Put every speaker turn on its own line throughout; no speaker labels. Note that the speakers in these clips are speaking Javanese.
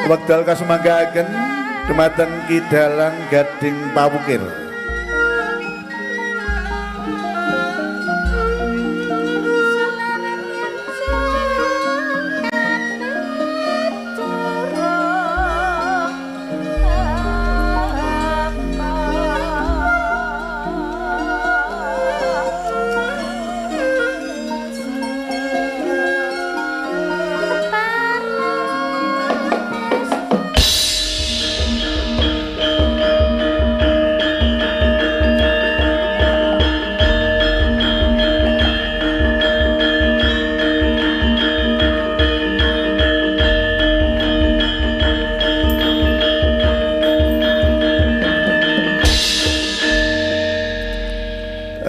Wekdal kasumanggaaken dumateng Ki Dalang Gading Pawukir.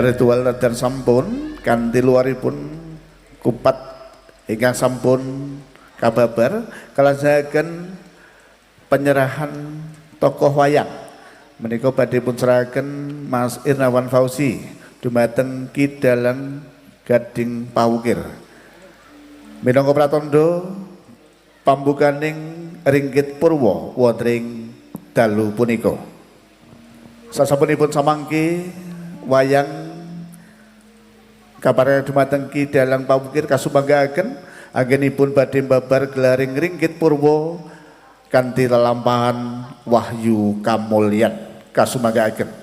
Ritual dan sampun kanthi luaripun kupat ingkang sampun kababar kalajengaken penyerahan tokoh wayang menika badhe pun serahaken Mas Irnawan Fauzi dumateng Ki Dalang Gading Pawukir. Minangka pratandha pambukaning ringgit purwa wonten ing dalu punika. Sasampunipun samangke wayang kabar dumateng Ki Dalang Pawukir kasumanggaaken anggenipun badhe babar gelaring ringgit purwa kanthi lelampahan wahyu kamulyan kasumanggaaken.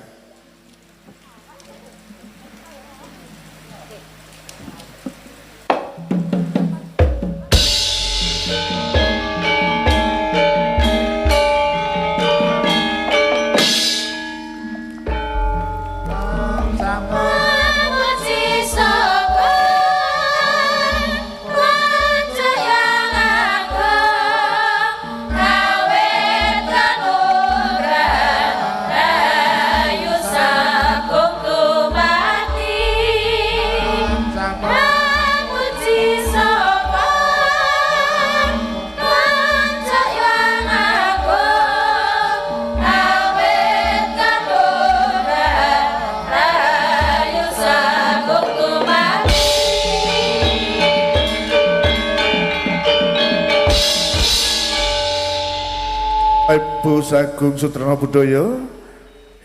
Ibu Sagung Sutrana Budaya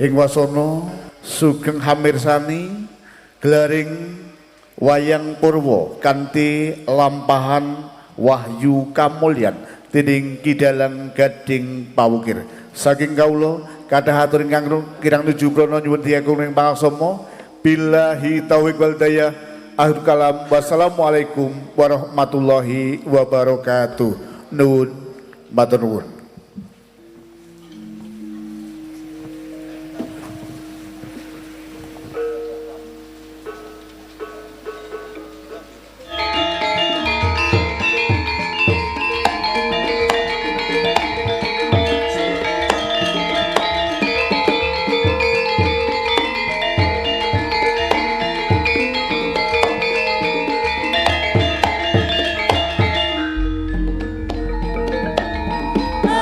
ing wasana sugeng hamirsani gelaring wayang purwa kanthi lampahan wahyu kamulyan dening Ki Dalang Gading Pawukir. Saking kawula kathah atur ingkang kirang nuju prana nyuwun diagung ing pangaksama billahi taufiq wal hidayah. Akhir kalam, wassalamualaikum warahmatullahi wabarakatuh. Nuwun matur nuwun.
Oh,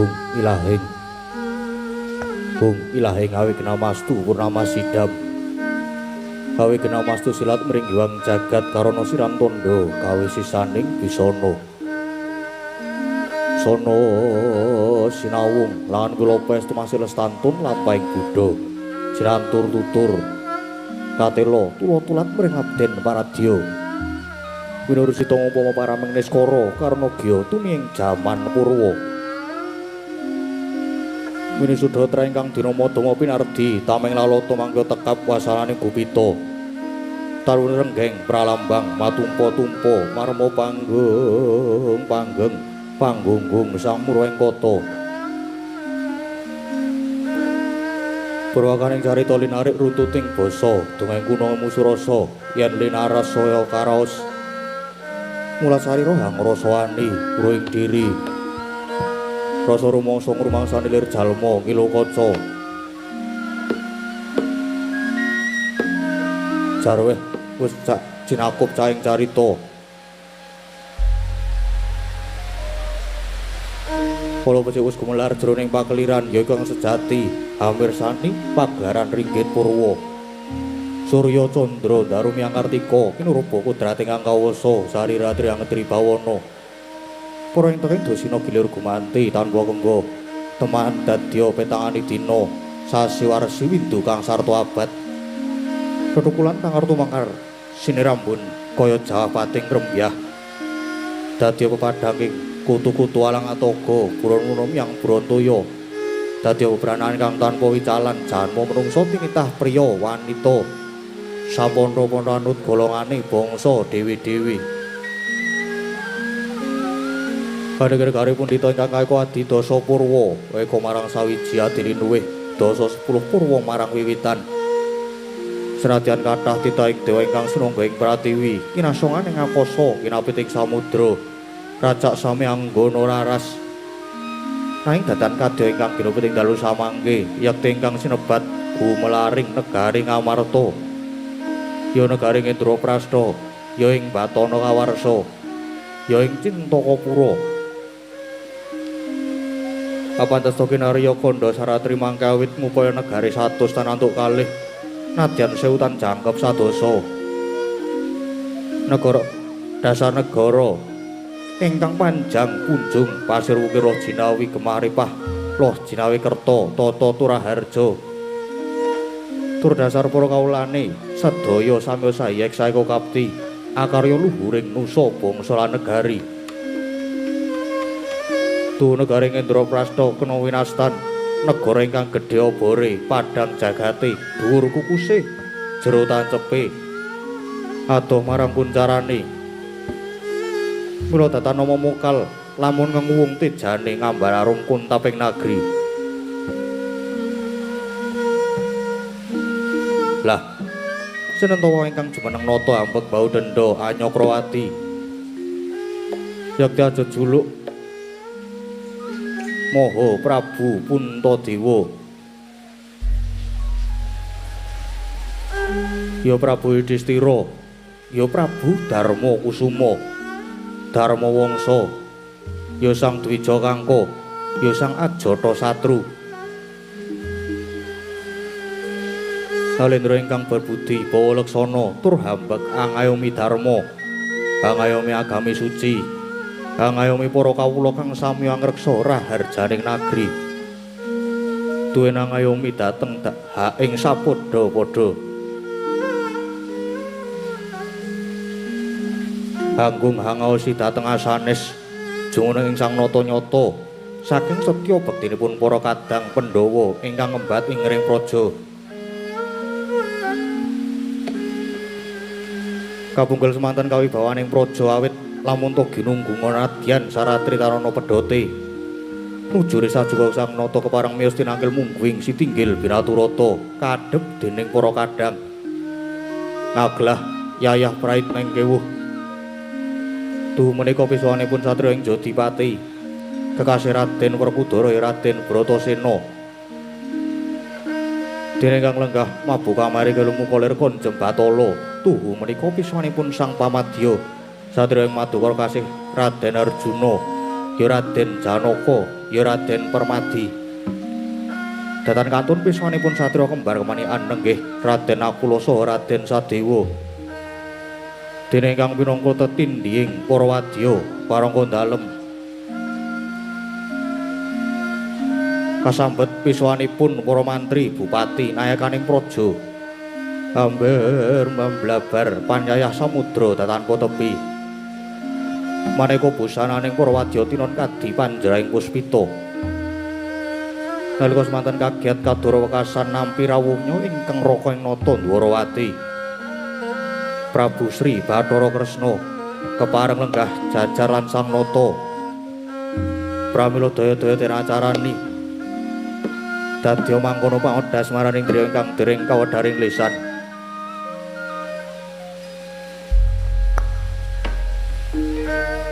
Hung ilahing. Hung ilahing awe kenamastu purnama sidam. Kawe kenamastu silat mringgiwang jagat karana siram tondo kawe sisaning bisana. Sono sinawung lan kula pestu masih lestantun lampahing buddha. Jirantur tutur katelo tulo-tulat mring abden paradya. Winurusita upama parameng niskara karna gya tumiyeng jaman Purwa. Winisuda ingkang dinama Dama pinardi tameng lalata mangga tekap wasananing gupita. Tarun renggeng pralambang matumpa-tumpa marma panggung panggeng panggunggung samurwa ing kota. Purwakaning carita linarik runtuting basa dongeng kuna musurasa yen linaras saya karaos. Mula sarira hangrasa ani ruing diri. Rasa rumangsa ngrumangsani lir jalma ngilu kaca. Jarweh wis cak cinakup caing carita. Kala becik wis gumelar jroning pakeliran ya kang sejati amirsani pagelaran ringgit purwa. Surya candra daru miyang kartika kinurupa kodrat ingkang kawasa sarira triyang tribawana. Para ing tenging dosina gilir gumanti tanpa kengga teman dadya petangani dina sasi warsi windu kang sarta abad. Tetukulan kang artu mangkar sinirambun kaya jawapating rembyah. Dadya pepadhanging kutu-kutu alang atoga buron munom yang brontoya. Dadya bebranan kang tanpa wicalan janma menungsa tinitah priya wanita saponra-ponra anut golongane bangsa dewi-dewi. Kadegare pundhita ingkang kaeka adidasa purwa eka marang sawiji adilinuwih dasa 10 purwa marang wiwitan. Senadyan kathah titahing dewa ingkang sinungga ing pratiwi kinasongan ing akasa kinapit ing samudra racak sami anggana raras. Nanging datan kadya ingkang ginupit ing dalu samangke yekti ingkang sinebat gumelaring negari Ngamarta. Ya negari Indraprastha, ya ing Batana Kawarsa, ya ing Cintakapura. Kapantesta kinarya kandha saratri mangke awit ngupaya negari 100 tan antuk kalih nadyan sewu tan jangkep sadasa. Negara dasar negara ingkang panjang punjung pasir wukir loh jinawi gemaripah loh jinawi kerta tata turaharja. Tur dasar para kawulane sedaya samya sayek saeka kapti akarya luhuring nusa bangsa lan negari. Tu negari Indraprastha kena winastan negara ingkang gedhe obore padhang jagate dhuwur kukuse jero tancepe adoh marang kuncarane. Mula datan nama mokal lamun ngenguwung tejane ngambar arum kuntaping nagri. Lah senentawa ingkang jumeneng nata ambek bau denda Anyakrawati yakti aja juluk Maha Prabu Puntadewa. Ya Prabu Yudhistira, ya Prabu Darma Kusuma, Darma Wangsa, ya Sang Dwija Kangka, ya Sang Ajatasatru. Salendra ingkang berbudi bawa leksana tur hambek angayomi dharma, angayomi agami suci, angayomi para kawula kang sami angreksa raharjaning nagri. Duwen angayomi dhateng hak ing sapadha-padha. Hanggung hangaosi dhateng asanes jumeneng ing Sang Nata Nyata saking setya bektinipun para kadang Pandhawa ingkang ngembat ing ring praja. Kabunggel semanten kawibawaning praja awit lamun to ginunggung nadyan saratri tarana pedhote. Nujure sajuga Sang Nata kepareng miyos tinangkil mungguing sitinggil binaturata kadhep dening para kadang. Ngaglah yayah prait neng kewuh. Duh menika pisuwanipun satriya ing Jodipati. Kekasih Raden Werkudara ya Raden Bratasena. Dene kang lenggah mabuk kamari kelumu kolir konjem Batala. Tuhu menika pisuwanipun Sang Pamadya. Satriya ing Madukara kasih Raden Arjuna. ya Raden Janaka, ya Raden Permadi. Datan kantun pisanipun satriya kembar kemanikan nenggih Raden Nakula saha Raden Sadewa. Dene ingkang pinangka tetindhihing para wadya parangga dalem kasambet pisuwanipun para mantri, bupati, nayakaning praja. Amber memblabar panyayah samudra tanpa tepi. Maneka busananing para wadya tinon kadi panjraing puspita. Nalika semanten kagiat kadara wekasan nampi rawuhnya ingkang raka ing nata Dwarawati. Prabu Sri Bathara Kresna kepareng lenggah jajar lan sang nata. Pramila daya-daya den acarani dadya mangkono pangodhas maraning griya ingkang dereng kawedharing lisan.
Rama.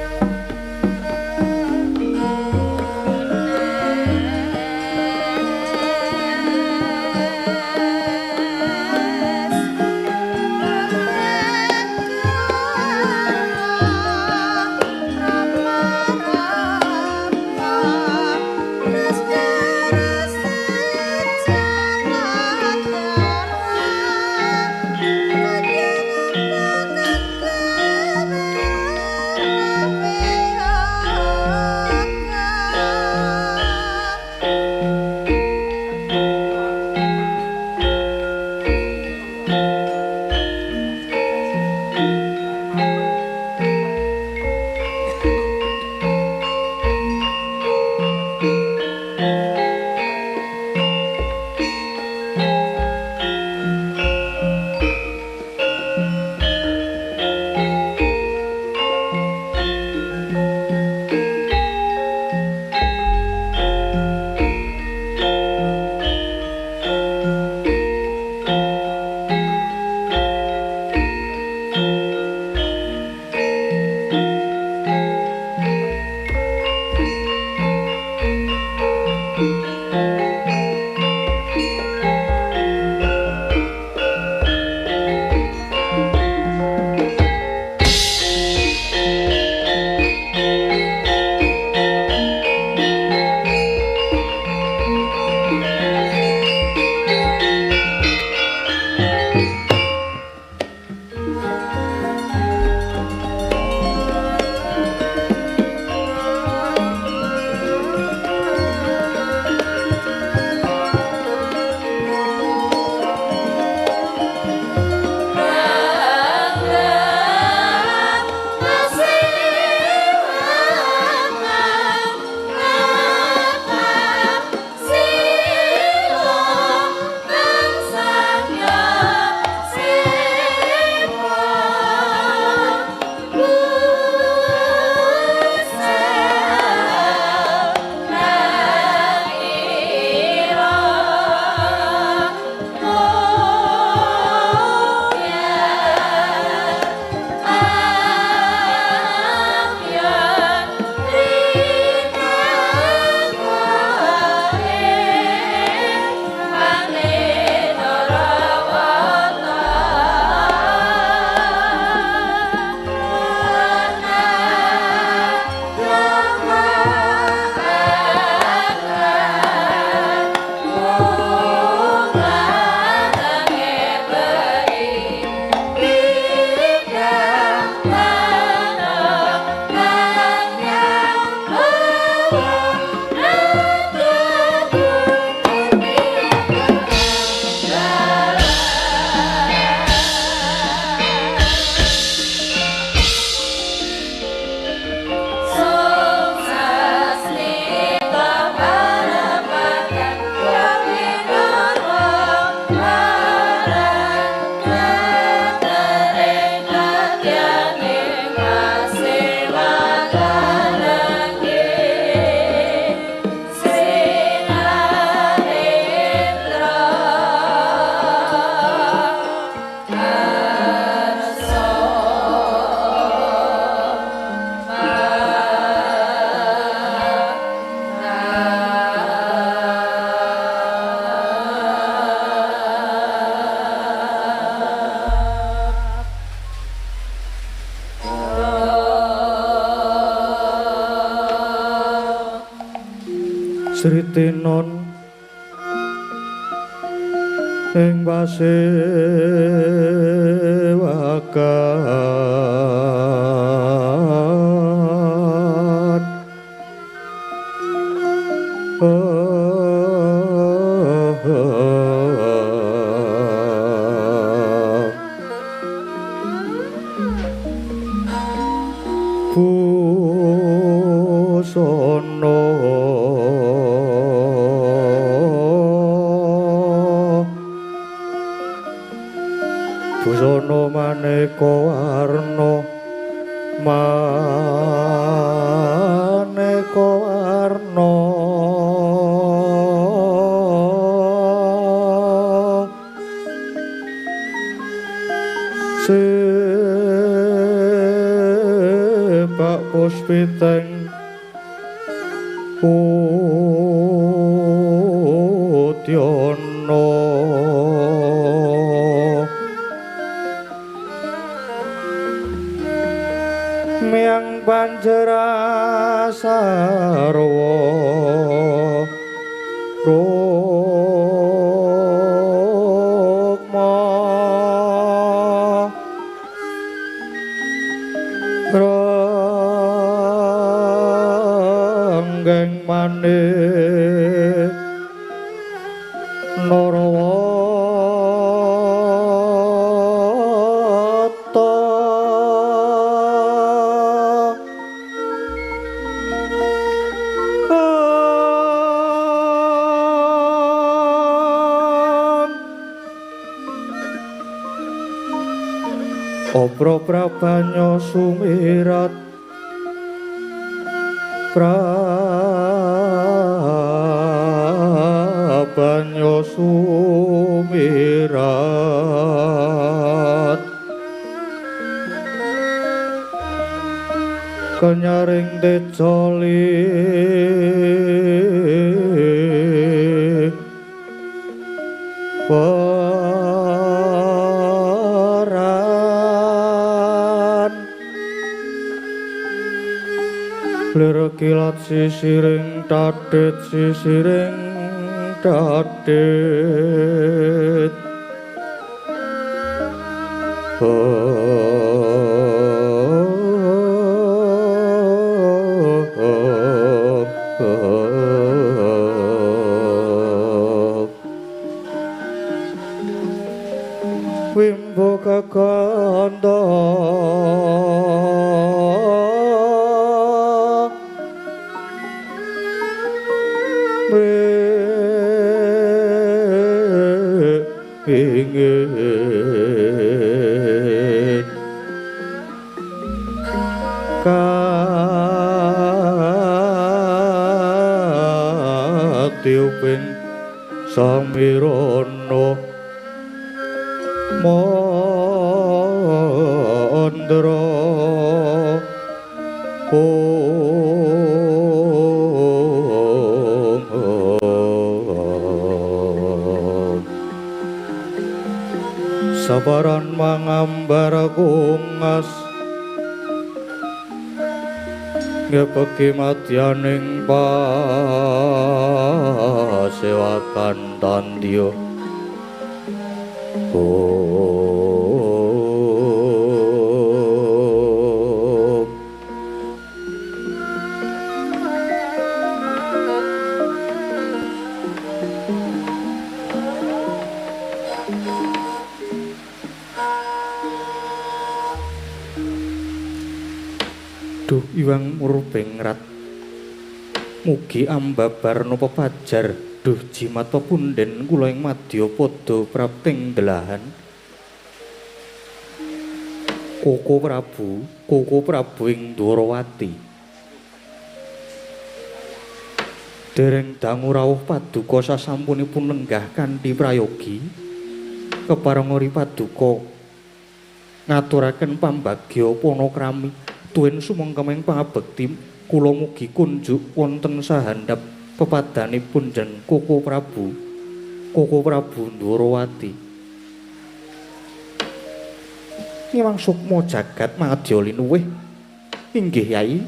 Sritinon ing pasewakan busana busana maneka warna maneka warna sepak puspiteng udyana miang panjera sarwa rukma ranggeng manik narawata Obro prabanyo sumirat prabanyo sumirat kenyaring decoli lir kilat sisiring tadit sisiring tadit wimbo kakanda ingin katiuping samirana mandra sabaran mangambar kungas ngepeki madyaning pasewakan tandya. Duh Iwang Murbengrat, mugi ambabar napa pajar duh jimat pepunden kula ing madya pada prapting delahan. Koko Prabu, Koko Prabu ing Dwarawati. Dereng dangu rawuh paduka sasampunipun lenggah kanthi prayogi keparengori paduka ngaturaken pambagya panakrami tuwin sumengkeming pangabekti kula mugi kunjuk wonten sahandhap pepadanipun jen Koko Prabu, Koko Prabu Dwarawati. Ngiwang sukma jagat madya linuwih inggih Yai.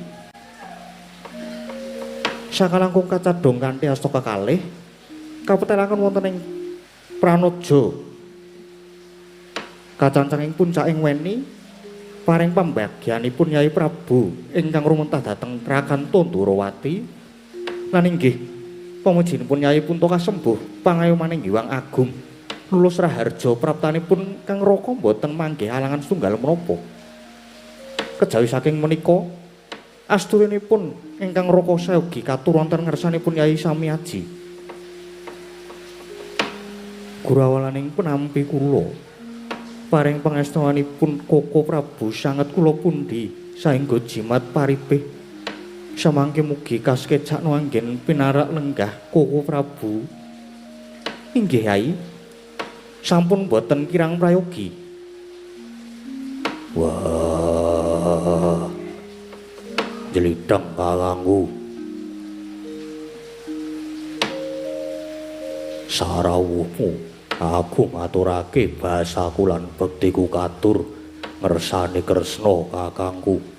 Sakalangkung kacadhong kanthi asta kekalih kapetelaken wonten ing Pranoja. Kacancanging puncaking weni paring pambagyanipun Yai Prabu ingkang rumentah dhateng Rakanta Ndorowati lan inggih pamujinipun Yai Punta kasembuh pangayomaning Hyang Agung lulus raharja praptanipun Kang Raka boten manggih alangan setunggal menapa. Kejawi saking menika asturinipun ingkang Raka sayogi katur wonten ngersanipun Yai Samiaji. Gurawalaning penampi kula paring pangestuwanipun Koko Prabu sanget kula pundi saengga jimat paripih. Samangke mugi kasekecakno anggen pinarak lenggah Koko Prabu. Inggih Yai, sampun boten kirang prayogi.
Wah, jelidang kakangku. Sarawuhmu aku ngaturake basaku lan bektiku katur ngersane Kresna kakangku.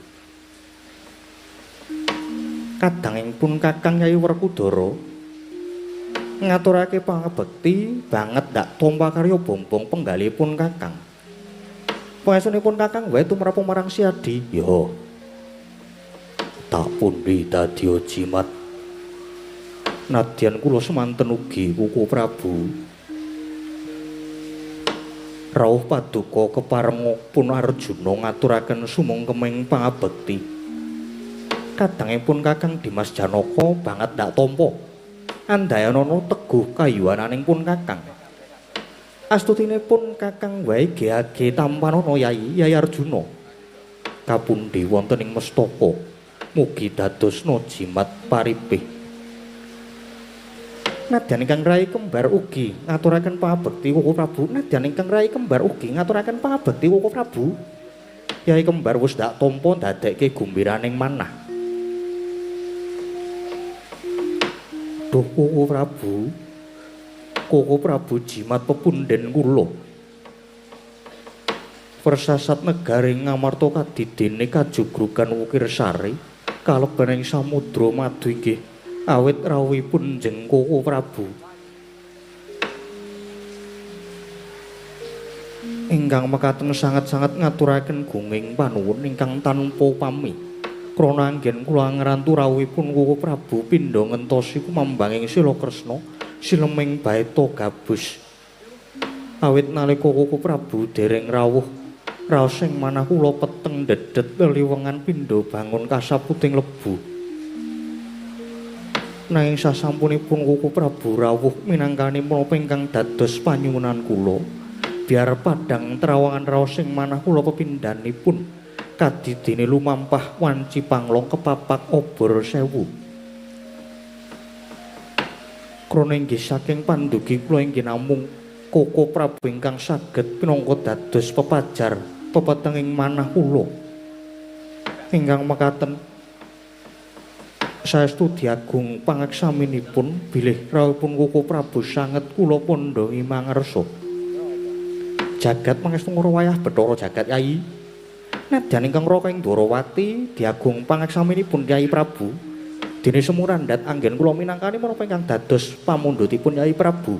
Kadangipun Kakang Yai Werkudara ngaturake pangabekti banget ndak tompa karya bombong penggalipun Kakang. Pangesunipun Kakang wae tumrap marang Siadi.
Ya, tak pundi dadi jimat.
Nadyan kula semanten ugi Koko Prabu. Rawuh paduka keparenga pun Arjuna ngaturaken sumungkeming pangabekti. Kadangipun Kakang Dimas Janaka banget ndak tampa. Andayanana teguh kayuwananing pun Kakang. Astutinipun Kakang wae geage tampanana Yai Yai Arjuna. Kapundi wonten ing mestaka mugi dadosna jimat paripih. Nadyan ingkang rai kembar ugi ngaturaken pangabekti Koko Prabu. Nadyan ingkang rai kembar ugi ngaturaken pangabekti Koko Prabu. Yai kembar wis ndak tampa ndadekke gumbiraning manah. Duh Koko Prabu, Koko Prabu jimat pepunden kula. Persasat negari Ngamarta kadidene kajugrugan Wukir Sari kalebaning samudra madu inggih awit rawuhipun jeng Koko Prabu. Ingkang mekaten sanget-sanget ngaturaken gunging panuwun ingkang tanpa pami. Krana anggen kula ngrantu rawuhipun Koko Prabu pindha ngentosi kumambanging Sila Kresna sileming baeta gabus. Awit nalika Koko Prabu dereng rawuh raos ing manah kula peteng dedet leliwengan pindha bangun kasaputing lebu. Nanging sasampunipun Koko Prabu rawuh minangkani menapa ingkang dados panyuwunan kula, biar padhang trawangan raos ing manah kula pepindhanipun kadidene lumampah wanci panglong kepapak obor sewu. Krana inggih saking pandugi kula inggih namung Koko Prabu ingkang saged pinangka dados pepajar pepetenging manah kula. Ingkang mekaten saestu diagung pangaksaminipun bilih rawuhipun Koko Prabu sanget kula pondhongi mangersa. Jagat pangestu ngrawayah Bathara Jagat Yai. Nadyan ingkang Raka ing Dwarawati diagung pangaksaminipun Kyai Prabu. Dene sumurandhat anggen kula minangkani menapa ingkang dados pamundhutipun Yai Prabu.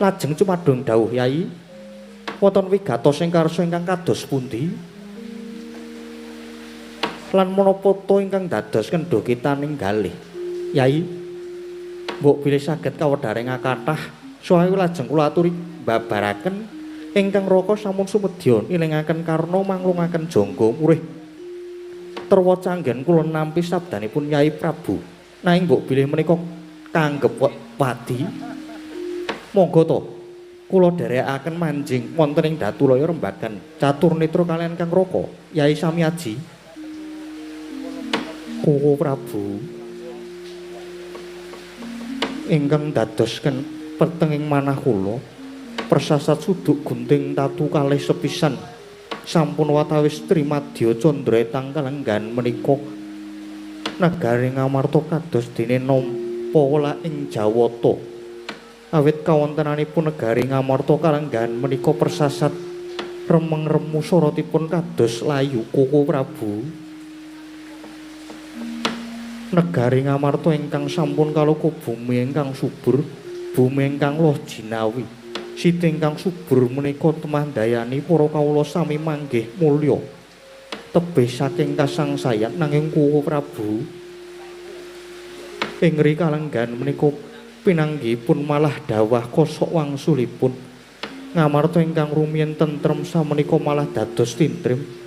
Lajeng cumadung dawuh Yai, wonten wigatos ing karsa ingkang kados pundi? Lan menapa ta ingkang dados kendho kitaning galih? Yai, mbok bilih saged kawedharing kathah saha lajeng kula aturi mbabaraken ingkang Raka sampun sumedya ilingaken karna manglungaken jangga murih. Terwaca anggen kula nampi sabdanipun Yai Prabu. Nanging mbok bilih menika kanggep wadi. Monggo to kula dherekaken manjing wonten ing Datulaya rembagan catur netra kaliyan Kang Raka Yai Samiaji. Koko Prabu ingkang dadosken petenging manah kula persasat suduk gunting tatu kalih sepisan sampun watawis trimadya candra tangkalenggan menika nagari Ngamarta kados dene nampa welah ing Jawata. Awit kawontenanipun negari Ngamarta kalenggan menika persasat remeng-remu sorotipun kados layu Koko Prabu. Negari Ngamarta ingkang sampun kaloka bumi ingkang subur, bumi ingkang loh jinawi. Siti ingkang subur menika temandayani para kawula sami manggih mulya. Tebih saking kasangsayan nanging Koko Prabu ing ri kalenggan menika pinanggihipun malah dawah kosok wangsulipun. Ngamarta ingkang rumiyin tentrem samenika malah dados tintrim.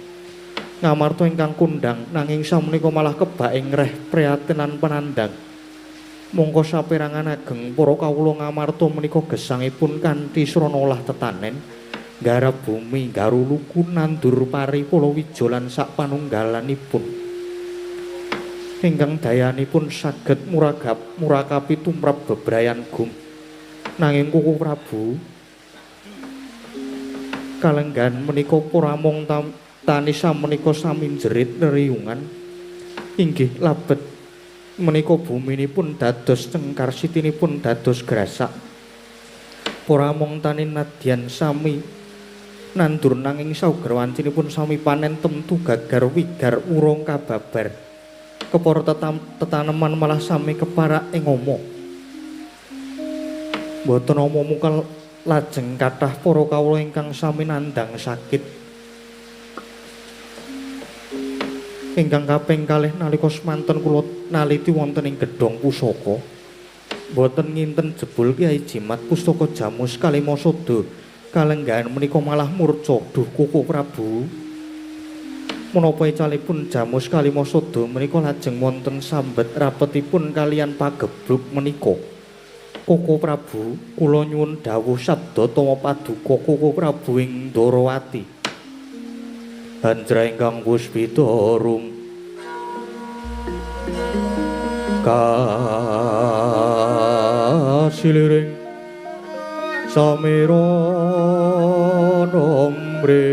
Ngamarta ingkang kondhang nanging samenika malah kebak ing reh priatinan penandang. Mongko saperangan ageng para kawula Ngamarta menika gesangipun kanthi srana olah tetanen, nggarap bumi, nggaruluku, nandur pari palawija lan sak panunggalanipun. Ingkang dayanipun saged murakapi tumrap bebrayan gum. Nanging Koko Prabu kalenggan menika pora mung tani samenika sami njerit neriungan inggih labet menika buminipun dados cengkar, sitinipun dados grasak. Pora mung tani nadyan sami nandur nanging sauger wancinipun sami panen temtu gagar wigar urung kababar. Kepara tetaneman malah sami keparak ing oma. Mboten ama mungkel lajeng kathah para kawula ingkang sami nandhang sakit. Ingkang kaping kalih nalika semanten kula naliti wonten ing gedhong pusaka, mboten nginten jebul Kyai Jimat pustaka Jamus Kalimasada kalenggahan menika malah murca. Duh Koko Prabu, menapa icalipun Jamus Kalimasada menika lajeng wonten sambet rapetipun kalian pagebluk menika? Koko Prabu, kula nyuwun dawuh sabda tama paduka Koko Prabu ing Ndorowati. Hanjra ingkang puspita rum kasiliring samira nombre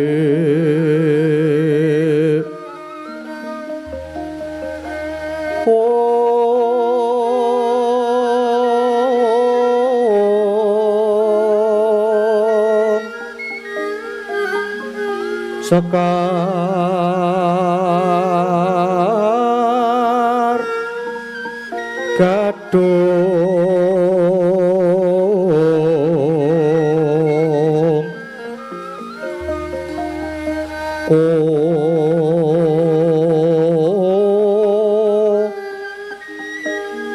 sekar gadung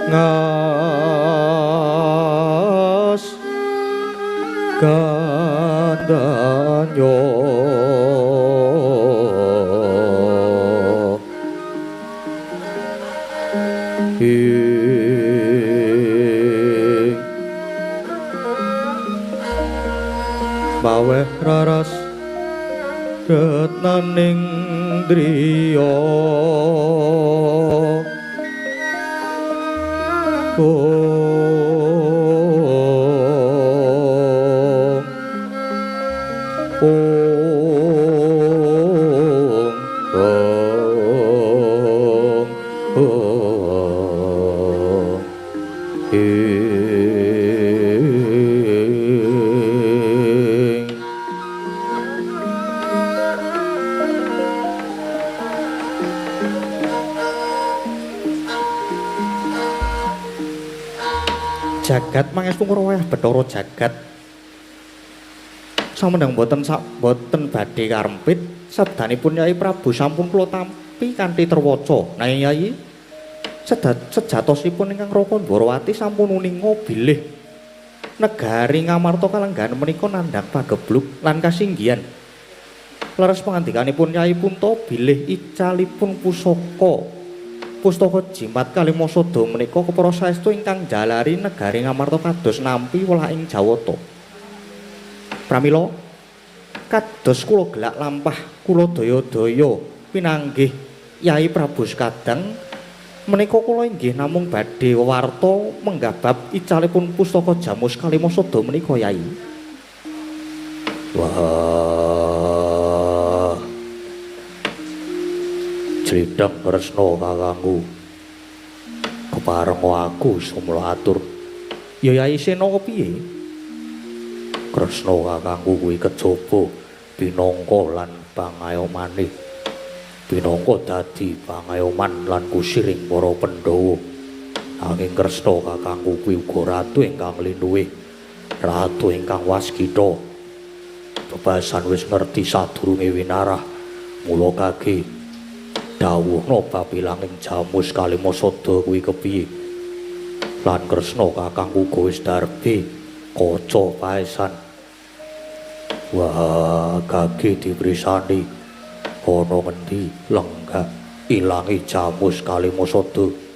ngas gandanyo maweh raras retnaning driya Jagat mangestu ngrawah Bathara Jagat. Samendang boten boten badhe karempit sabdanipun Yai Prabu sampun kula tampi kanthi terwaca. Nanging Yai sejatosipun ingkang Raka Ndorowati sampun uninga bilih negari Ngamarta kalenggahan menika nandhang pagebluk lan kasinggihan. Leres pangandikanipun Yai Punta bilih icalipun pusaka pustaka Jimat Kalimasada menika kepara saestu ingkang njalari negari Ngamarta kados nampi welaking Jawata. Pramila kados kula gelak lampah kula daya-daya pinanggih Yai Prabu Sekadang menika kula inggih namung badhe wewarta menggah bab icalipun pustaka Jamus Kalimasada menika Yai.
Wah, Jlidheng Kresna kakangku, keparenga aku sumla atur.
Ya Yai Sena kepiye?
Kresna kakangku kuwi kejaba pinangka lan pangayomane. Pinangka dadi pangayoman lan kusiring para Pandhawa. Nanging Kresna kakangku kuwi uga ratu ingkang linuwih, ratu ingkang waskita. Bebasan wis ngerti sadurunge winarah, mula kage dawuhna bab ilanging Jamus Kalimasada kuwi kepiye. Lan Kresna kakangku uga wis darbe kaca paesan. Wah, kage diprisani ana ngendi lenggah ilange Jamus Kalimasada.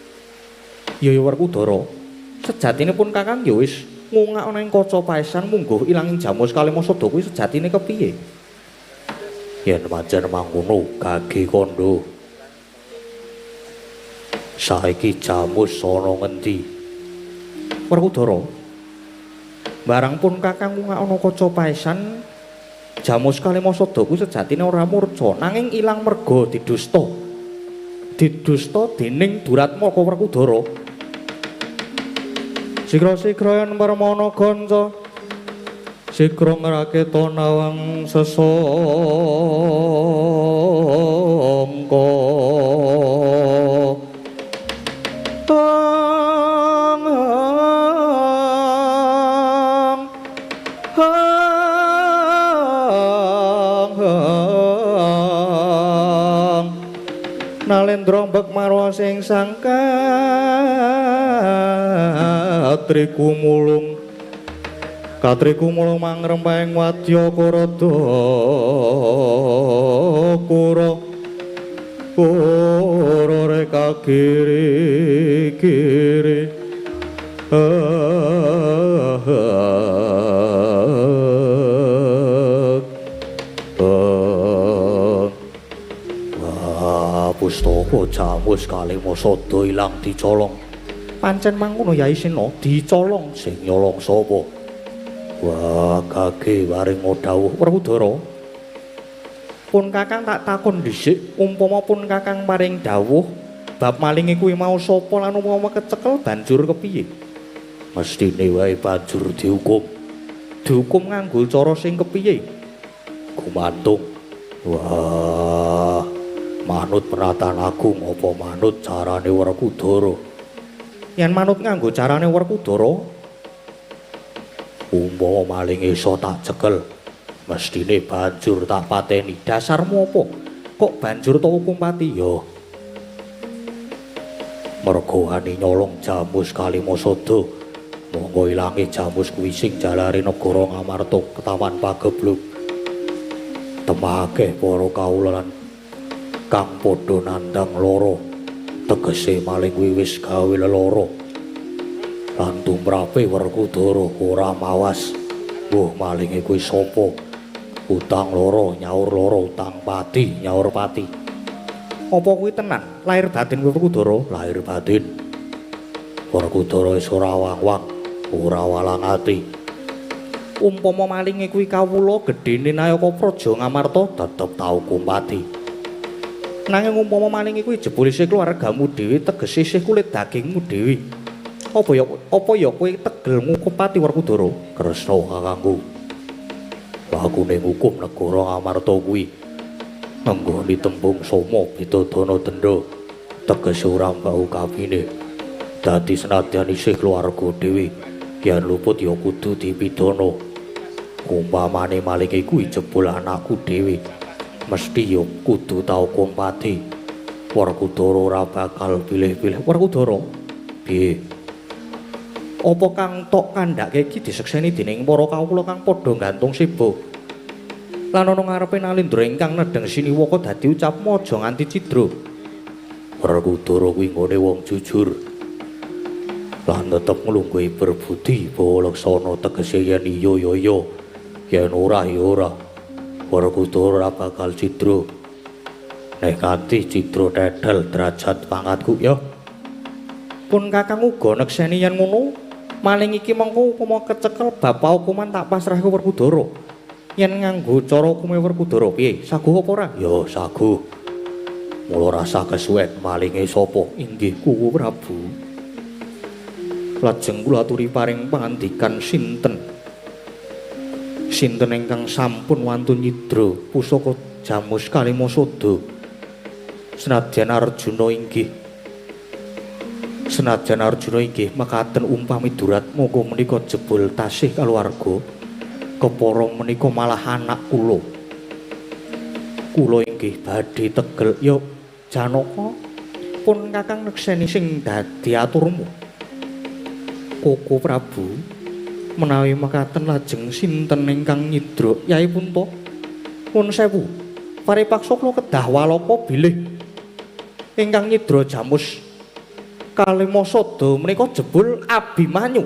Ya ya Werkudara, sejatine pun kakang ya wis ngungak ana ing kaca paesan mungguh ilanging Jamus Kalimasada kuwi sejatine kepiye?
Yen pancen mangono kage kandha. Saiki Jamus ana ngendi?
Werkudara, barang pun kakang ngungak ana kaca paesan Jamus Kalimasada kuwi sejatine ora murca, nanging ilang merga didusta. Didusta dening Duratmaka Werkudara. Sigra-sigra yen permana kanca, sigra ngraketa nawang sesangka. Nalendra mbek marwa sing sangka katrikumulung katrikumulung mangrempahing wadya karada kura kura reka kiri kiri.
Pustaka Jamus Kalimasada ilang dicolong.
Pancen mangkono Yai Sena, dicolong.
Sing nyolong sapa? Wah, kage waring dawuh
Werkudara. Pun kakang tak takon dhisik, umpama pun kakang paring dawuh bab malinge kuwi mau sapa lan umpama kecekel banjur kepiye?
Mestine wae banjur dihukum.
Dihukum nganggo cara sing kepiye?
Gumantung. Wah, manut peratan agung apa manut carane Werkudara?
Yen manut nganggo carane Werkudara,
umpama maling iso tak cekel, mestine banjur tak pateni.
Dasarmu apa? Kok banjur tak hukum pati?
Ya, mergo wani nyolong Jamus Kalimasada, monggo ilange Jamus kuwi sing jalari negara Ngamarta ketawan pageblug. Temake para kawula lan kang padha nandhang lara, tegese maling kuwi wis gawe lelara. Lan tumrape Werkudara ora mawas. Mbuh malinge kuwi sapa? Utang lara nyaur lara, utang pati nyaur pati.
Apa kuwi tenan? Lahir batin kuwi Werkudara?
Lahir batin. Werkudara wis ora wang-wang, ora walang ati.
Umpama malinge kuwi kawula gedhene Nayaka Praja Ngamarta,
tetep tau hukum pati.
Nanging umpama malinge kuwi jebul isih keluargamu dhewe, tegese isih kulit dagingmu dhewe. Apa ya kowe tegel ngukum pati Werkudara?
Kresna kakangku. Lakune ngukum negara Ngamarta kuwi ngenggoni tembung soma pidadana denda, tegese ora mbau kawine. Dadi senadyan isih keluarga dhewe, yen luput ya kudu dipidana. Umpamane malinge kuwi jebul anakku dhewe, mesti ya kudu tau hukum pati. Werkudara ora bakal pilih-pilih.
Werkudara,
piye?
Apa kang tok kandhake iki disekseni dening para kawula kang padha gantung seba? Lan ana ngarepe Nalindra ingkang nedheng siniwaka dadi ucapmu aja nganti cidra.
Werkudara kuwi nggone wong jujur lan tetep nglungguhi berbudi bawa laksana, tegese yen iya ya iya, yen ora ya ora. Werkudara ora bakal cidra. Nek nganti cidra tedel derajat pangkatku ya.
Pun kakang uga nekseni yen ngono, maling iki mengko upama kecekel bab paukuman tak pasrahke Werkudara. Yen nganggo cara hukume Werkudara piye? Saguh apa ora?
Ya saguh. Mula rasa kesuwen malinge sapa?
Inggih Kuwu Prabu. Lajeng kula aturi paring pangandikan sinten? Sinten ingkang sampun wantun nyidra pusaka Jamus Kalimasada? Senadyan Arjuna inggih mekaten umpami duratmaka menika jebul tasih kaluwarga kepara menika malah anak kula. Kula inggih badhe tegel ya Janaka pun Kakang nekseni sing dadi aturmu. Koko Prabu menawi mekaten lajeng sinten ingkang nyidra Yai Punta? Pun sewu. Paripaksa kula kedah walaka bilih ingkang nyidra jamus Kalimasada menika jebul Abimanyu.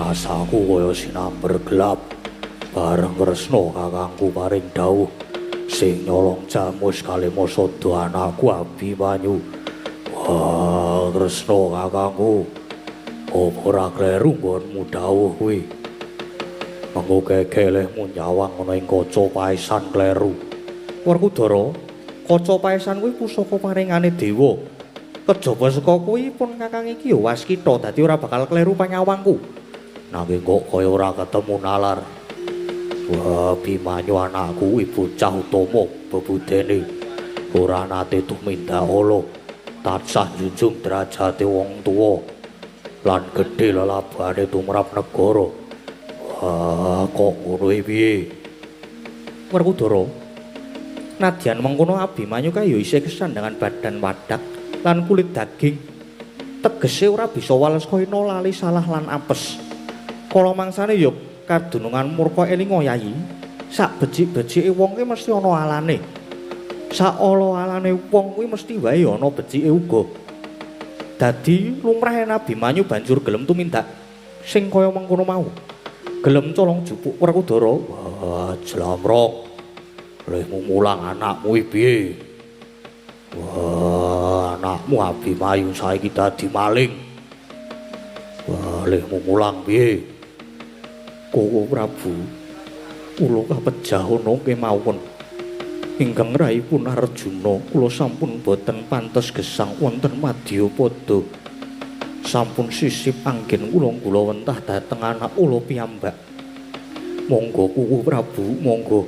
Rasaku kaya sinamber gelap bareng Kresna kakangku paring dawuh sing nyolong jamus Kalimasada anakku Abimanyu. Wah, Kresna kakangku, apa ora kleru nggonmu dawuh kuwi? Mengko kekelehmu nyawang ana ing kaca paesan kleru.
Werkudara, kaca paesan kuwi pusaka paringane dewa. Kejaba saka kuwi pun kakang iki ya waskita, dadi ora bakal kleru panyawangku.
Nanging kok kaya ora ketemu nalar. Wah, Abimanyu anakku kuwi bocah utama bebudene. Ora nate tumindak ala, tansah njunjung derajate wong tuwa lan gedhe lelabane tumrap negara. Wah, kok ngono piye?
Werkudara, nadyan mengkono Abimanyu kae ya isih kesandangan badan wadak lan kulit daging. Tegese ora bisa wales kaya lali salah lan apes. Kala mangsane ya kadunungan murka elinga Yayi, sak becik-becike wong kuwi mesti ana alane. Sak ala-alane wong kuwi mesti wae ana becike uga. Dadi lumrahe Abimanyu banjur gelem tumindak sing kaya mengkono mau. Gelem colong jupuk Werkudara.
Wah, jlamrok. Lehmu mulang anakmu iki piye? Wah, anakmu Abimanyu saiki dadi maling. Wah, lehmu mulang piye?
Koko Prabu, kula kapejah ana kemawon. Ingkang rahipun Arjuna, kula sampun boten pantes gesang wonten madyapada. Sampun sisip anggen kula kula wentah dhateng anak kula piyambak. Monggo Koko Prabu, monggo.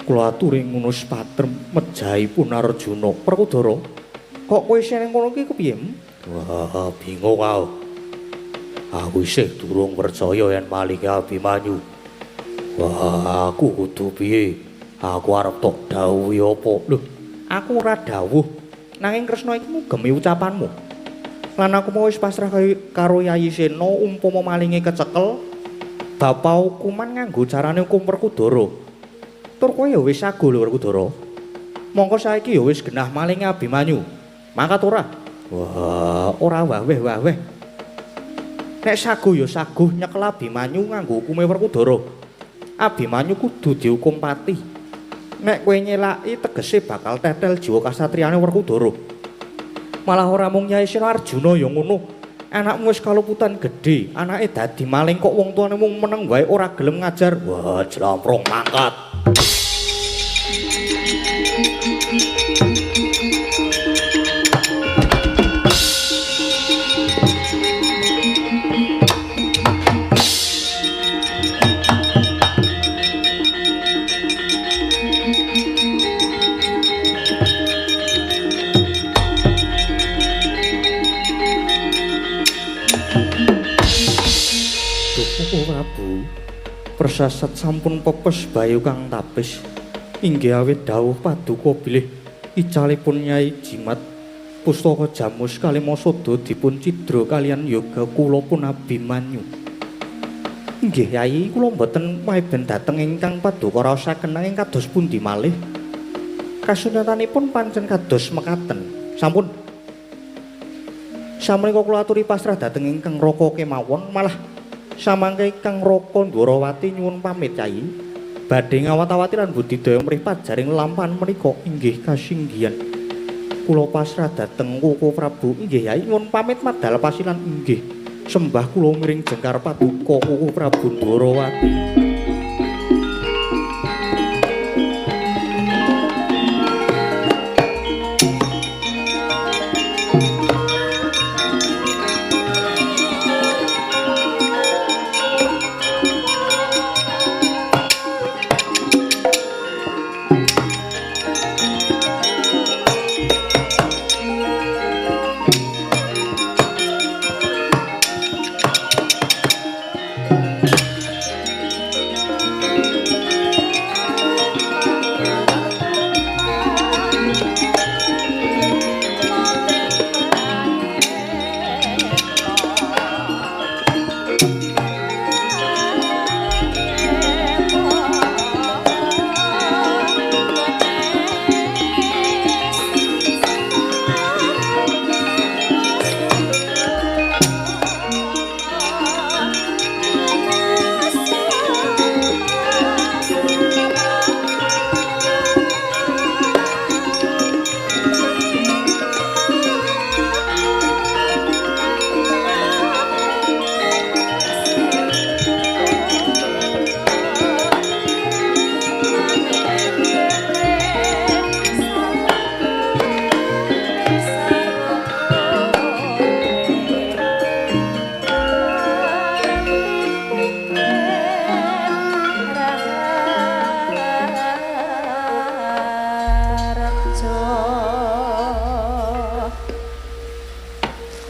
Kula aturi ngunus patrem mejahipun Arjuna. Werkudara, kok kowe isih ning kono iki kepiye?
Wah, bingung aku. Aku isih durung percaya yen malinge Abimanyu. Wah, aku kudu piye? Aku arep tok dawuhi apa?
Lho, aku ora dawuh. Nanging Kresna iki mugemi ucapanmu. Lan aku mau wis pasrah karo Yayi Sena umpama malinge kecekel, bapa hukuman nganggo carane hukum Werkudara. Tur kowe ya wis sago lho Werkudara. Mongko saiki ya wis genah malinge Abimanyu. Mangkat ora? Wah, ora waweh-waweh. Nek sago ya sago nyekel Abimanyu nganggo hukume Werkudara. Abimanyu kudu dihukum pati. Nek kowe nyelaki tegese bakal tetel jiwa kasatriyane Werkudara. Malah ora mung Nyai Sena Arjuna ya ngono. Anakmu wis kaluputan gedhe, anake dadi maling kok wong tuane mung meneng wae ora gelem ngajar.
Wah, jlamprong mangkat.
Persasat sampun pepes bayu kang tapis. Inggih awit dawuh paduka bilih icalipun Nyai Jimat pustaka jamus Kalimasada dipun cidra kalian yoga kula pun Abimanyu. Inggih Yai, kula mboten maeben dhateng ingkang paduka raosaken nanging kados pundi malih. Kasunyatanipun pancen kados mekaten. Sampun. Samenika kula aturi pasrah dhateng ingkang Raka kemawon, malah samangke ingkang Raka Ndwarawati nyuwun pamit Kyai. Badhe ngawat-awati lan budidaya mrih pajaring lampahan menika inggih kasinggihan. Kula pasrah dhateng Koko Prabu. Inggih Yai, nyuwun pamit madal pasilan inggih. Sembah kula miring jengkar paduka Koko Prabu Ndwarawati.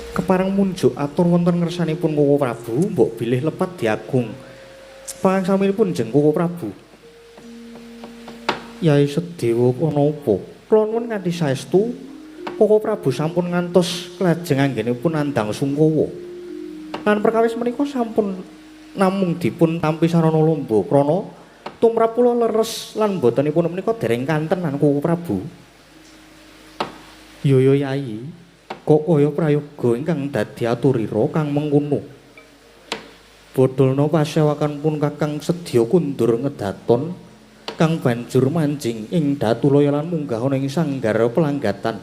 Kepareng munjuk atur wonten ngersanipun Koko Prabu, mbok bilih lepat diagung. Pangsaminipun jeng Koko Prabu. Yai Sedewa ana apa? Kula nuwun kanthi saestu Koko Prabu sampun ngantos klajeng anggenipun nandhang sungkawa. Lan perkawis menika sampun namung dipun tampi sarana lomba krana tumrap kula leres lan botenipun menika dereng kantenan Koko Prabu. Yoyo Yai, kok kaya prayoga ingkang dadi aturira kang mengkono. Bodolna pasewakan pun Kakang sedya kundur ngedaton kang banjur manjing ing Datulaya lan munggah ana ing sanggar pelanggatan.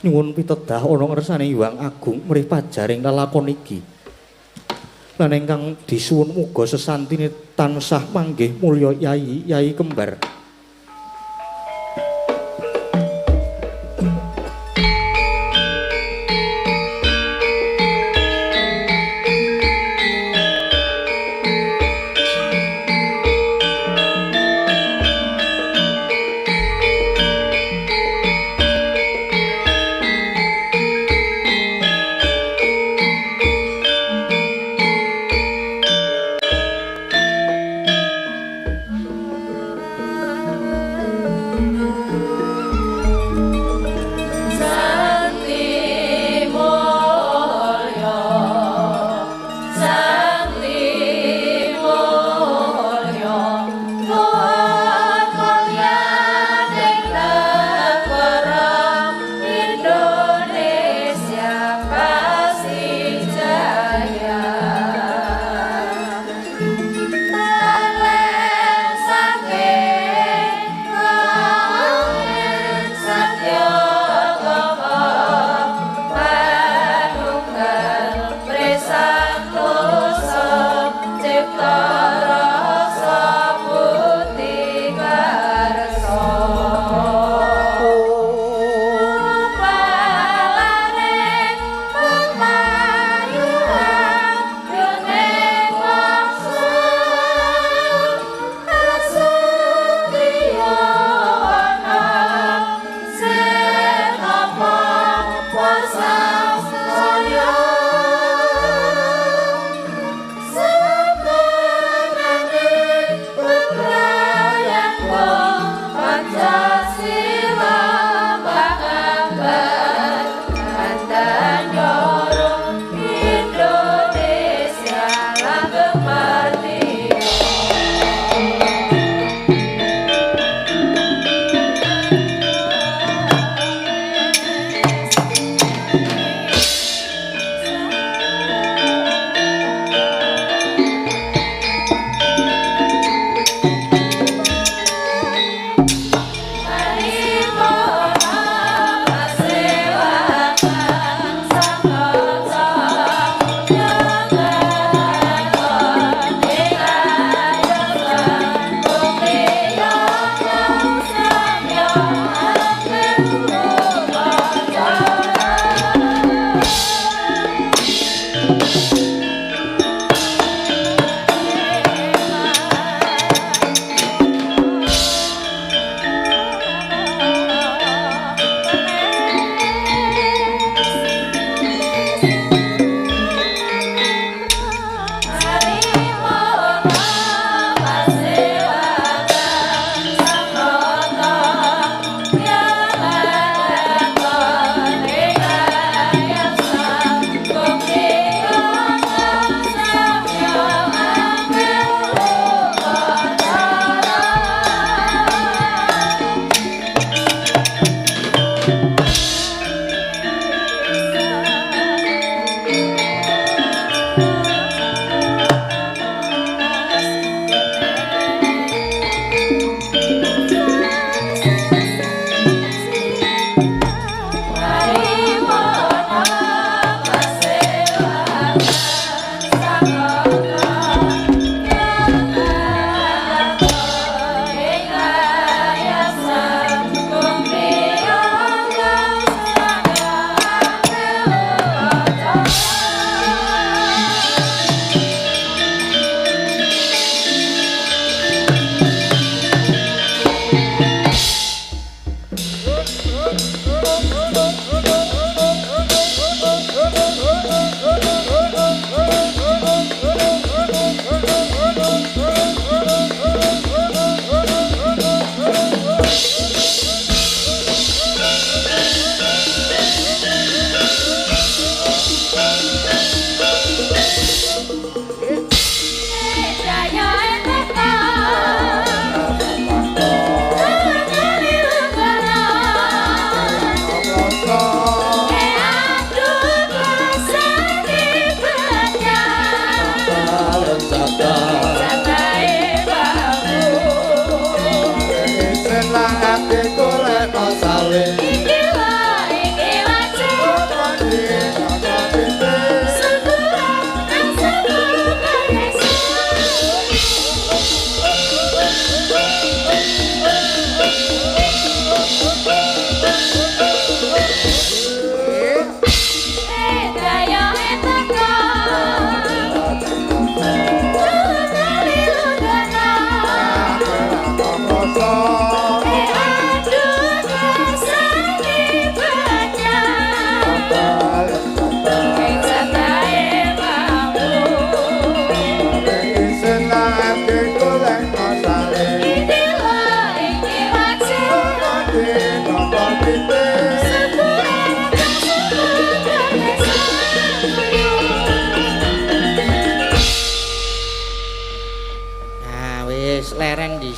Nyuwun pitedah ana ngersane Hyang Agung mrih pajaring lelakon iki. Lan ingkang disuwun muga sesantine tansah manggih mulya Yai, Yai kembar.
Thank you.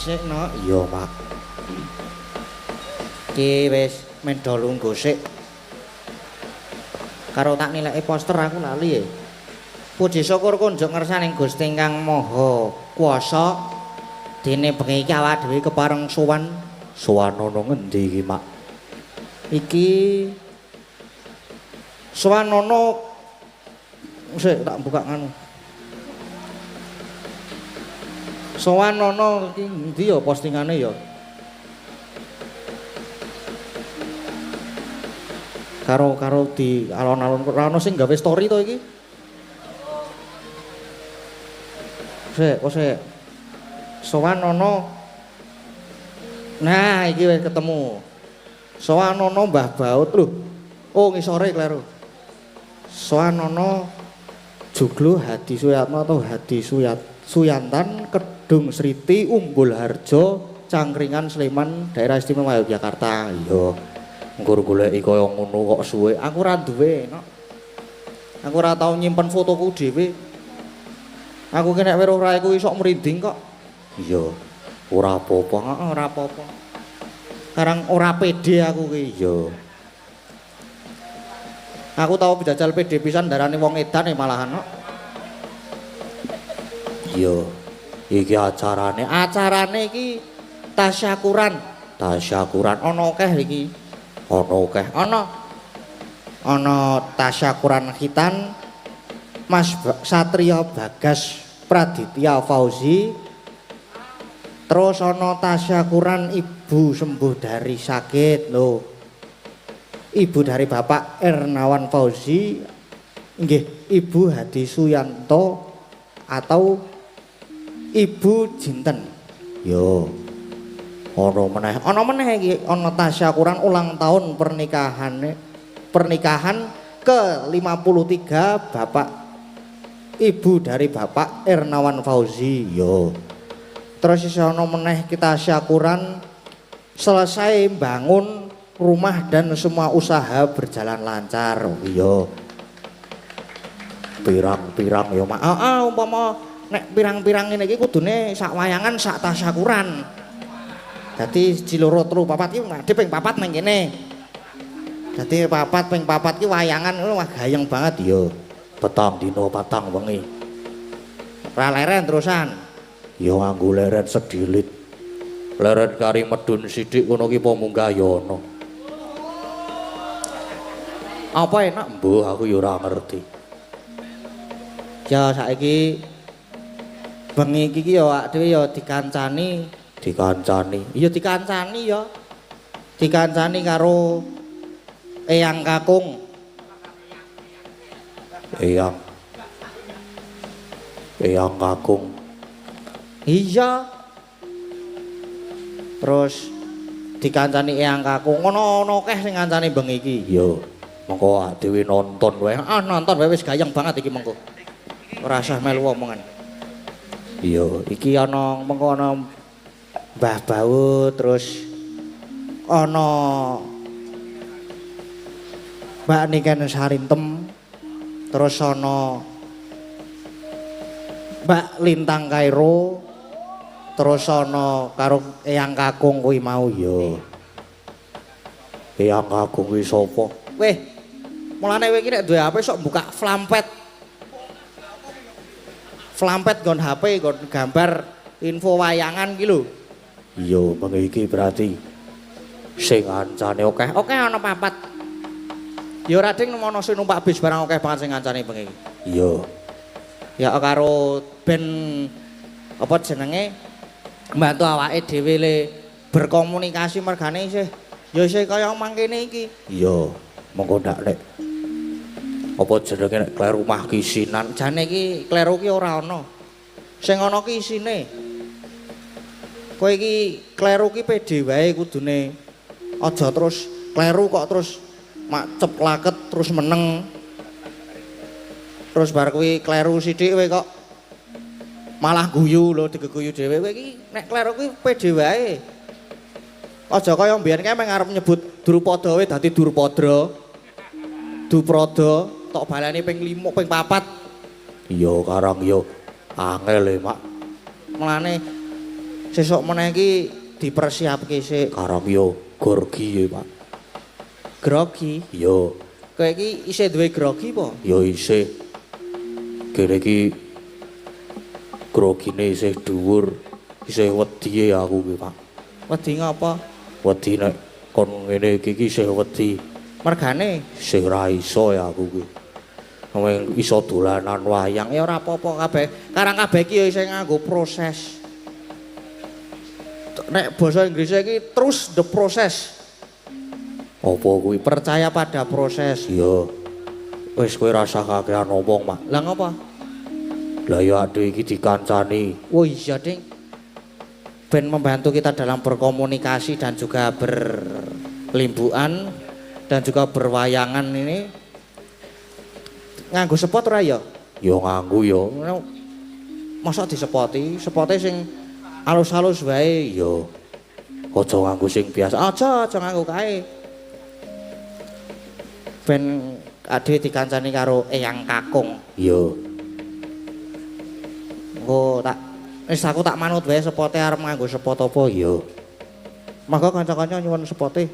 dhisik, Nok.
Iya, Mak.
Iki wis mendo lungguh sik. Karo tak nilai poster aku lali ya. Puji syukur kunjuk ngersaning Gusti ingkang Maha Kuwasa. Dene bengi iki awak dhewe kepareng sowan.
Sowan ana ngendi iki, Mak?
Iki sowan ana sik tak buka nganu. Sowan ana iki endi ya postingane ya? Karo di alon-alon ora ono sing gawe story to iki. Sik, kok sik. Sowan ana. Nah, iki wis ketemu. Sowan ana Mbah Baut lho. Oh, ngisore kleru. Sowan ana Joglo Hadi Suyatno atau Hadi Suyantan Kedung Sriti Umbul Harjo Cangkringan Sleman Daerah Istimewa Yogyakarta.
Iya. Nggur goleki kaya ngono kok suwe.
Aku ora duwe, Nok. Aku ora tau nyimpen fotoku dhewe. Aku ki nek weruh raiku iso merinding kok.
Iya. Ora apa-apa.
Heeh, ora apa-apa. Karang ora pede aku ki.
Iya.
Aku tau jajal pede pisan darani wong edan e malahan, Nok.
Iya. Iki acarane,
acarane iki tasyakuran.
Tasyakuran
ana akeh iki.
Ana akeh.
Ana. Ana tasyakuran khitan Mas Satria Bagas Praditya Fauzi. Terus ana tasyakuran ibu sembuh dari sakit lho. Ibu dari Bapak Ernawan Fauzi nggih, Ibu Hadi Suyanto atau Ibu Jinten.
Yo.
Ana meneh, ana meneh iki ana tasyakuran ulang tahun pernikahan ke-53 Bapak Ibu dari Bapak Ernawan Fauzi.
Yo.
Terus isih ana meneh kita tasyakuran selesai bangun rumah dan semua usaha berjalan lancar.
Iya. Pirang-pirang ya, Mak.
Heeh, umpama nek pirang-pirang ngene iki kudune sak wayangan sak tasyakuran. Dadi 1, 2, 3, 4 iki madhep ping 4 nang kene. Dadi 4 ping 4 iki wayangan ngono wah gayeng banget.
Iya. Petang dina patang wengi.
Ora leren terusan.
Ya nganggo leren sedilit. Leren kari medun sithik ngono ki apa munggah ya ana.
Apa enak?
Mbuh aku ya ora ngerti.
Ya saiki bengi iki ya awak dhewe ya dikancani.
Dikancani.
Iya dikancani ya. Dikancani karo Eyang Kakung.
Eyang. Eyang Kakung.
Iya. Terus dikancani Eyang Kakung. Ono-ono akeh sing ngancani bengi iki.
Iya. Mengko awak dhewe nonton wae.
Ah nonton wae wis gayeng banget iki mengko. Ora usah melu omongan.
Iya,
iki ana mengko ana Mbah Baut terus ana Mbak Niken Sarintem terus ana Mbak Lintang Kairo terus ana karo Eyang Kakung kuwi mau.
Iya. Eyang Kakung kuwi sapa?
Weh, mulane kowe iki nek duwe HP sok buka flampet. Flampet nggon HP nggon gambar info wayangan ki lho.
Iya, bengi iki berarti sing ngancane akeh.
Akeh ana papat. Ya ora ding ana sing numpak bis barang akeh banget sing ngancane bengi iki.
Iya.
Ya karo ben apa jenenge mbantu awake dhewe le berkomunikasi mergane isih ya isih kaya mangkene iki.
Iya, monggo ndak nek apa jenenge nek kleru mah kisinan.
Jane iki kleru ki ora ana. Sing ana ki isine. Kowe iki kleru ki pede wae kudune. Aja terus kleru kok terus makcep laket terus meneng. Terus bar kuwi kleru sithik kowe kok malah guyu lho, digeguyu dhewe. Kowe iki nek kleru kuwi pede wae. Aja kaya mbiyen kae meng arep nyebut Drupada wae dadi Durpadra. Duprada tok baleni ping 5 ping 4.
Iya karang yo angel e, Mak.
Mulane Sesuk meneh iki dipersiapke sik.
Karang yo gorgi ya, Pak.
Grogi.
Iya.
Kowe iki isih duwe grogi apa?
Ya isih. Kene iki grogine isih dhuwur, isih wedi aku ki, Pak.
Wedi ngapa?
Wedi nek kon ngene iki iki isih wedi.
Mergane
Isih ra iso ya aku ki. Wong iso dolanan wayang
ya ora apa-apa kabeh. Karang kabeh iki ya isih nganggo proses. Nek basa Inggrisnya iki trust the process.
Apa kuwi?
Percaya pada proses.
Iya. Wis kowe rasah kakean ngomong, Mak.
Lah ngapa?
Lah ya ade iki dikancani.
Oh iya, Ding. Ben membantu kita dalam berkomunikasi dan juga berlimbukan dan juga berwayangan ini. Nganggo sepot ora ya?
Ya nganggo ya.
Mosok disepoti, sepote sing alus-alus wae.
Ya. Aja nganggo sing biasa.
Aja, aja nganggo kae. Ben ade dikancani karo Eyang Kakung.
Iya.
Engko tak wis aku tak manut wae sepote arep nganggo sepot apa.
Iya.
Monggo kanca-kanca nyuwun sepote.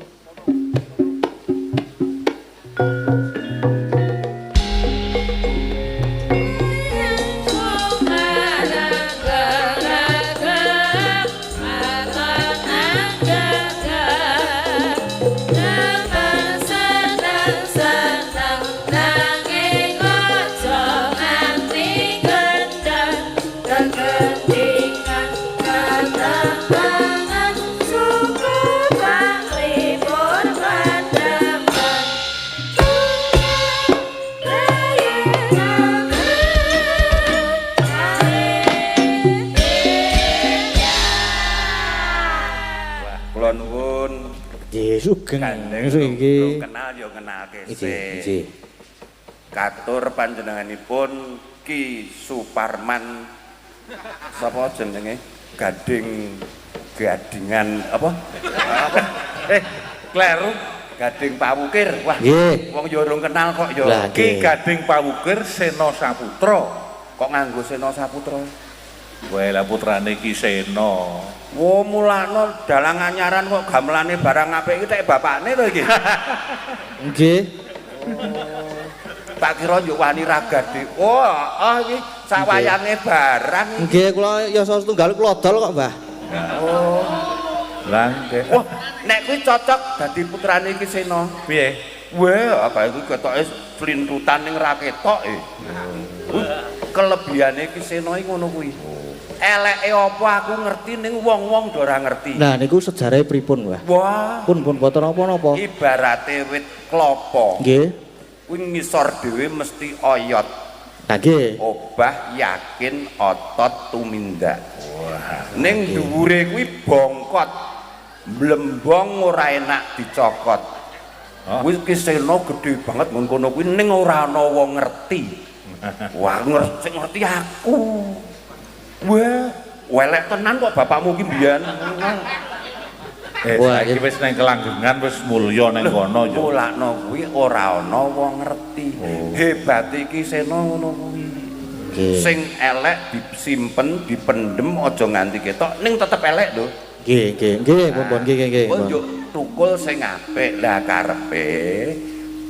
Kula nuwun.
Nggih, sugeng iki.
Kenal ya kenalke
Nggih,
sik.
nggih.
Katur panjenenganipun Ki Suparman sapa jenenge? Gading Gadingan apa? Apa? Kleru. Gading Pawukir. Wah,
Nggih.
wong ya urung kenal kok ya.
Lah,
Ki
nggih.
Gading Pawukir Sena Saputra.
Kok nganggo Sena Saputra?
Wae lah putrane Ki Sena.
Wo mulakno dalang anyaran kok gamelane barang apik iki tek bapakne to iki.
Nggih.
Tak kira yo wani ragade. Oh, ah iki sak wayange barang iki.
Nggih, kula yasa setunggal kula dol kok, Mbah.
Oh.
Lah nggih.
Wah, nek kuwi cocok dadi putrane Ki Sena.
Piye?
Weh, apa iku ketoke flintutan ning ra ketok e. Kuwi kelebihane Ki Sena iki ngono kuwi. Eleke apa aku ngerti ning wong-wong do ora ngerti.
Nah niku sejarahe pripun, Mbah?
Wah,
Pun pun boten napa-napa.
ibarate wit klopo.
Nggih.
Kuwi ngisor dhewe mesti oyot.
Nah nggih.
Obah yakin otot tumindak. Wah. Ning dhuwure kuwi bongkot. Mlembong ora enak dicokot. Kuwi Ki Sena gedhe banget nggon kono kuwi ning ora ana wong ngerti. Wah, ngerti ngerti aku. Wah, welek tenan kok bapakmu ki mbiyen.
Wah,
Saiki wis nang kelanggengan wis mulya nang kono ya.
Mulakno kuwi ora ana wong ngerti. Hebate Ki Sena ngono kuwi.
Nggih.
Sing elek disimpen, dipendem aja nganti ketok ning tetep elek lho.
Nggih, nggih, nggih, pun pun nggih, nggih, nggih.
Kok njuk tukul sing apik. Lah karepe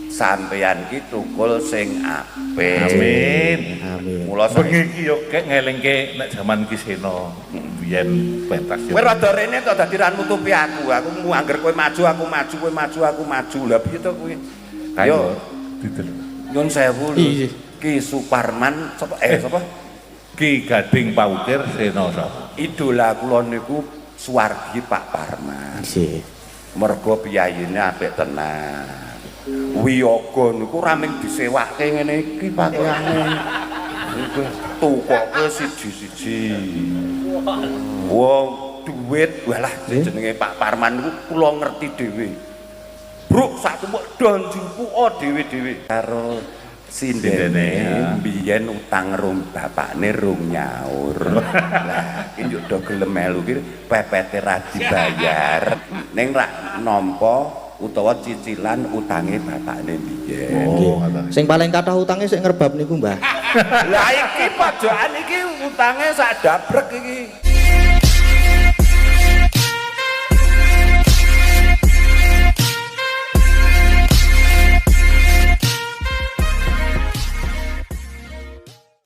sampeyan ki tukul sing apik.
Amin.
Amin.
Mula
Bengi
saiki
iki yo kek ngelingke nek jaman Ki Sena biyen pentas.
kowe rada rene to dadi ra nutupi aku. Aku mu angger kowe maju, aku maju, kowe maju, aku maju. Lah piye to kowe? Ayo
didel.
nyun sewu lho.
Iya.
Ki Suparman sapa sapa?
Ki Gading Pawukir Sena sapa?
Idola kula niku Suwargi Pak Parman.
Nggih.
Mergo piyayine apik tenan. Wiyaga niku ora mung disewake ngene iki pakaiane. Iku tukoke siji-siji. Wong duit walah jenenge Pak Parman niku kula ngerti dhewe. Bruk sak tumpuk don jupuka dhewe-dhewe. Karo sindene mbiyen utang rung bapakne rung nyaur. Lah iki njuk do gelem melu ki pepete ra dibayar. Ning rak nampa utawa cicilan utange bapakne mbiyen.
Oh, ngoten.
Sing paling kathah utange sik ngerbab niku, Mbah.
Lah iki pojokan iki utange sak dabrek iki.